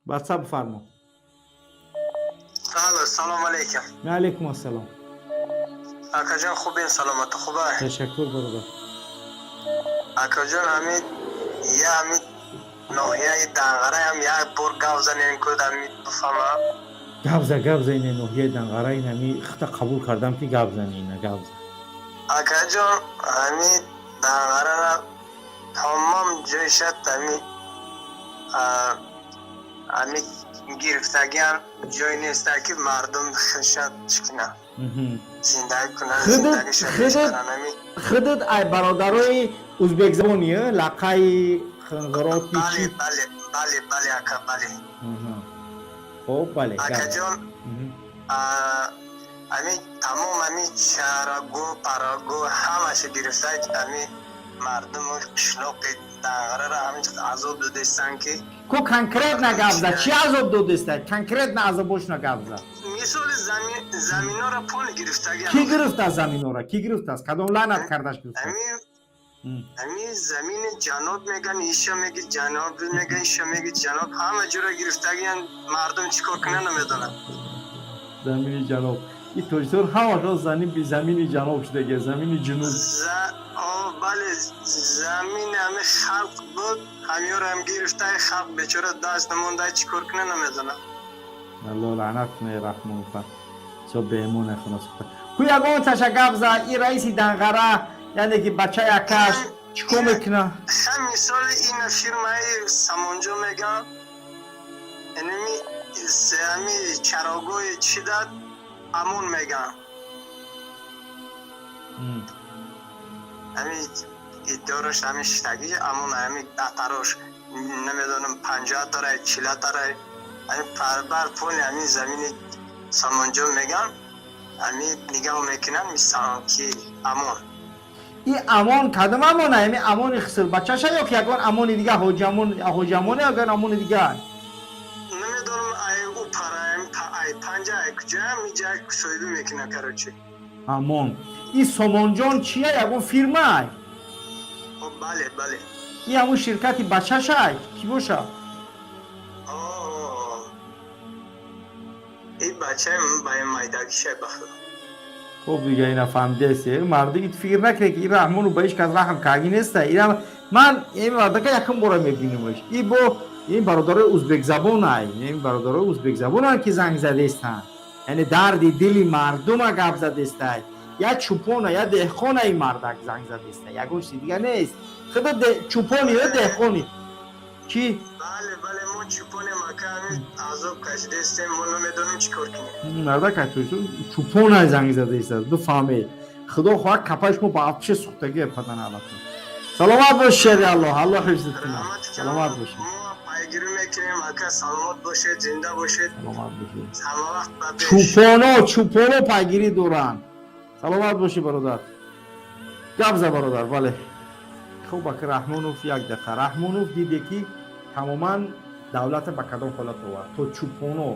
Ватсап бифармо. Алло, салом алейкум. Алейкум ассалом. Акаҷон, хубен, саломату хуба? Ташаккур, бародар. Акаҷон, ҳамин я ҳамин ноҳияи Данғара ҳам як бор гап занем, ку ҳамин бифаҳмам. Гап за, гап за. Ина ноҳияи Данғара, ин ҳами хита қабул кардам, ки гап зани, ина гап за. Акаҷон, ҳамин Данғарара тамом ҷойшат ҳамин ҳамин гирифтагиам, ҷой неста, ки мардум хишат чӣ кунад, зиндагӣ кунад, зиндагиша пеш баранд ҳамин. Худут ай бародарои узбекзабони лақаи хинғироти Бале. Чи? Бале, ака, бале. Хоб, бале. Акаҷон, ҳамин тамом ҳамин чарогоҳ, парогоҳ ҳамаша гирифта, ҳамин мардуму қишлоқи Данғарара ҳамин азоб додестанд, ки Ку конкретно гап за, чӣ азоб додеста? Конкретно азобошна гап за. Мисоли заминора пол гирифтаги. Кӣ гирифтааст заминора? Кӣ гирифтааст? Кадом лаънат кардаш гирифтааст? Ҳамин замини ҷаноб меган, иша меги ҷаноб мега, иша меги ҷаноб, ҳама ҷура гирифтагиян. Мардум чӣ кор кунанд, намедонам. Замини ҷаноб, и Тоҷикистон ҳамашон замини ҷаноб шудаги, замини ҷунуб. Бале, замини ҳами халқ буд, ҳамёрам гирифтаи, халқ бечора даст намонда, чӣ кор кунанд, намедонам. Алло лаънат кунад Раҳмонфа, чо беэмоне хунас. Ку ягон таша гап за, и раиси Данғара, яъне ки бачаи акаш чӣ кор мекуна? Ха, мисоли ина фирмаи Самонҷо мегам, инами ҳами чарогоҳи чӣ дад, Амон мегам. Ҳами идораш, ҳами шитагӣ Амон, ҳами атарош, намедонам, 50 тарай, 40 тарай, ҳами бар поли ҳами замини Самонҷо мегам, ҳами нигаҳ мекунанд ки Амон. И Амон кадом Амона? Ами Амони хисрбачаша ё ки ягон Амони дига, Ҳоҷиамон, Ҳоҷиамоне, ягон Амони дига? Намедонам, ай ӯ параем, ай панҷа, ай куҷоям, иҷа соҳибӣ мекунад, короче. Амон, и Сомонҷон чия, ягон фирмай? Бале. И ҳамун ширкати бачашай, кӣ боша? И бачаи майдагишай, бахудо. Хуб, дига ина фаҳмидасе, марди фикр накунед, ки ин Раҳмону ба ҳеҷ кас раҳм карги неста. Ина ман ин мардака якум бора мебинамаш. И бо ин бародарои узбекзабонай, ин бародарои узбекзабонанд, ки занг задестанд, яъне дарди дили мардума гап задестай. Я чӯпона, я деҳқона ин мардак занг задеста, ягон чизи дига нест. Худо чӯпони ё деҳқони чӣ? Бале, мо чӯпонем, ака, ҳамин азоб кашидастем, мо намедонем чӣ кор кунем. Мардак чӯпона занг задеста, бифаҳмед. Худо хоҳад, капаи шумо ба оташе сӯхтагӣ паданалатон. Саломат бош, шери Аллоҳ, Аллоҳ ҳифзат кунад, саломат бошед. Мо пайгирӣ мекунем, ака, саломат бошед, зинда бошед. Саломат бошед. Ҳама вақт ба пеш. Чӯпоно, чӯпоно пайгирӣ доранд. Саломат бошӣ, бародар. Гап за, бародар. Бале, хуб, ака Раҳмонов, як дақиқа. Раҳмонов, диде, ки тамоман давлата ба кадом ҳолат овард? То чӯпоно,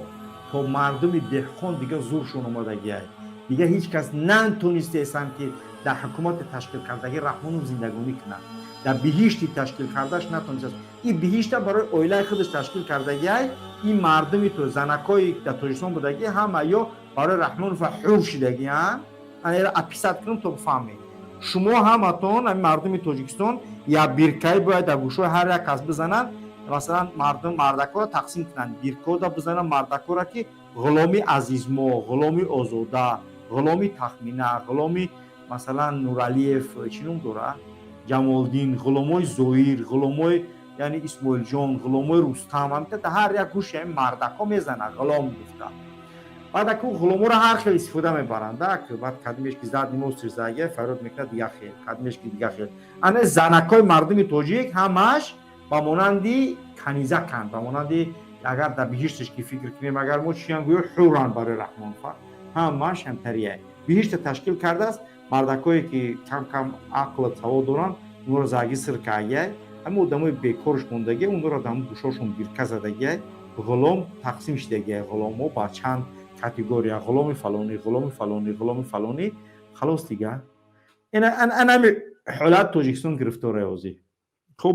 то мардуми деҳқон дига зуршон омадагиай, дига ҳеҷ кас натонистаесанд, ки дар ҳукумати ташкил кардагӣ Раҳмонов зиндагонӣ кунад. Дар биҳишти ташкил кардаш натонистааст. Ин биҳишта барои оилаи худаш ташкил кардагиай. Ин мардуми то занакҳои дар Тоҷикистон будагӣ, ҳама ё барои Раҳмонова ҳур шидагианд. Анера описать кунам, то бифаҳмед. Шумо ҳаматон, ҳамин мардуми Тоҷикистон, як биркаи бояд дар гӯшҳои ҳар як кас бизананд. Масалан, мардум, мардакҳоро тақсим кунанд, биркода бизананд мардакҳоро, ки ғуломи Азизмо, ғуломи Озода, ғуломи Тахмина, ғуломи, масалан, Нуралиев, чӣ ном дора, Ҷамолдин, ғуломои Зоир, ғуломои, яъне Исмоилҷон, ғуломои Рустам. Ҳамита дар ҳар як гӯши ҳамин мардакҳо мезанад ғулом гуфта. Баъд аку ғуломоро ҳар хел истифода мебаранд. Баъд кадмеш ки зад, нимостир зага, фарёд мекунад, дига хел, кадмеш ки дига хел. Ана занакҳои мардуми тоҷик ҳамаш ба монанди канизаканд, ба монанди, агар дар биҳишташ ки фикр кунем, агар мо чиян гӯё, ҳуранд барои Раҳмонфа, ҳамаш ҳамтария. Биҳишта ташкил кардааст, мардакҳое ки кам кам ақлу савод доранд, онро заги сир кардагиай, ҳамин одамои бекорш мондагиай, онро дар гӯшошон бирка задагиай, ғулом тақсим шидагиай. Ғуломҳо ба чанд категория: ғуломи фалонӣ, ғуломи фалонӣ, ғуломи фалонӣ. Халос, дига анами ҳолат Тоҷикистон гирифтора ҳозир.